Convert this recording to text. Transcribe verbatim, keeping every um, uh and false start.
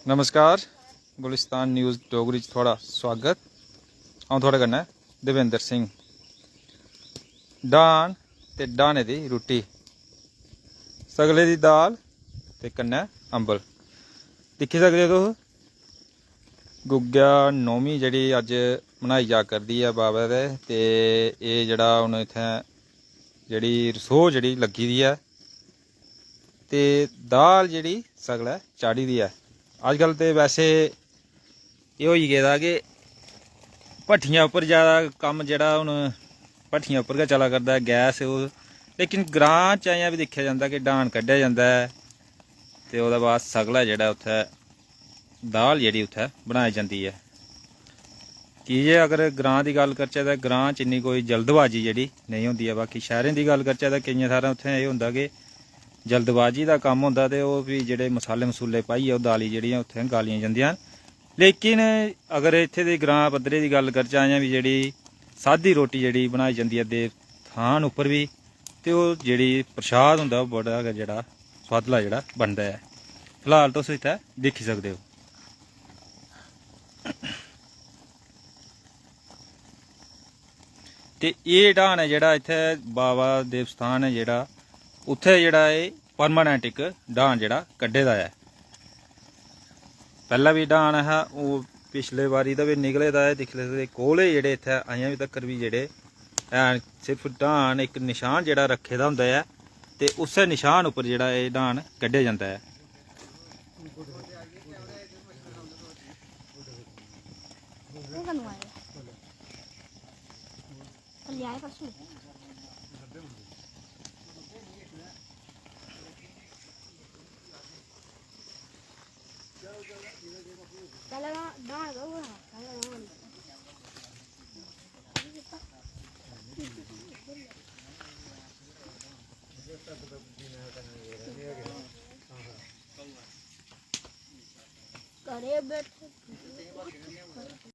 नमस्कार, गुलिस्तान न्यूज़ डोगरी च थुआढ़ा स्वागत। अ'ऊं थुआढ़े कन्नै देवेंद्र सिंह। डाह्न ते डाह्ने दी रुट्टी, सगले दी दाल ते कन्नै अम्बल। दिक्खी सकदे ओ तुस, गुग्गेआ नौमीं जेह्ड़ी अज्ज मनाई जा करदी ऐ बाबा दे, ते एह् जेह्ड़ा हून इत्थें जेह्ड़ी रसोऽ जेह्ड़ी लग्गी दी ऐ, ते दाल जेह्ड़ी सगलै चाढ़ी दी ऐ। अज्जकल ते वैसे एह् होई गेदा कि भट्ठियां उप्पर ज़्यादा कम्म जेह्ड़ा हून भट्ठियां उप्पर गै चला करदा ऐ, गैस ओह्, लेकिन ग्रांऽ च अजें बी दिक्खेआ जंदा कि डाह्न कड्ढेआ जंदा ऐ ते ओह्दे बाद सगला जेह्ड़ा उत्थै दाल जेह्ड़ी उत्थै बनाई जंदी ऐ। की जे अगर ग्रांऽ दी गल्ल करचै तां ग्रांऽ च इन्नी कोई जल्दबाजी जेह्ड़ी नेईं होंदी ऐ। बाकी शैह्रें दी गल्ल करचै तां केइयें थाह्रें उत्थै एह् होंदा कि जल्दबाजी दा कम्म होंदा ते ओह् फ्ही जेह्ड़े मसाले मसूले पाइयै ओह् दालीं जेह्ड़ियां उत्थै गालियां जंदियां न। लेकिन अगर इत्थै दे ग्रांऽ पद्धरे दी गल्ल करचै, अजें बी जेह्ड़ी सादी रोटी जेह्ड़ी बनाई जंदी ऐ देव थान उप्पर बी, ते ओह् जेह्ड़ी प्रसाद होंदा ओह् बड़ा गै जेह्ड़ा सोआदला जेह्ड़ा बनदा ऐ। फिलहाल तुस इत्थै दिक्खी सकदे ओ। ते एह् डाह्न ऐ जेह्ड़ा इत्थै बाबा देव स्थान ऐ जेह्ड़ा, उत्थै जेह्ड़ा एह् परमानेंट इक डाह्न जेह्ड़ा कड्ढे दा ऐ। पैह्ला बी डाह्न हा, ओह् पिछले बारी दा बी निकले दा ऐ। दिक्खी लैओ, कोले जेह्ड़े इत्थै अजें बी तक्कर बी जेह्ड़े हैन, सिर्फ डाह्न इक नशान जेह्ड़ा रक्खे दा होंदा ऐ ते उस्सै नशान उप्पर जेह्ड़ा एह् डाह्न कड्ढेआ जंदा ऐ। करे बैठे।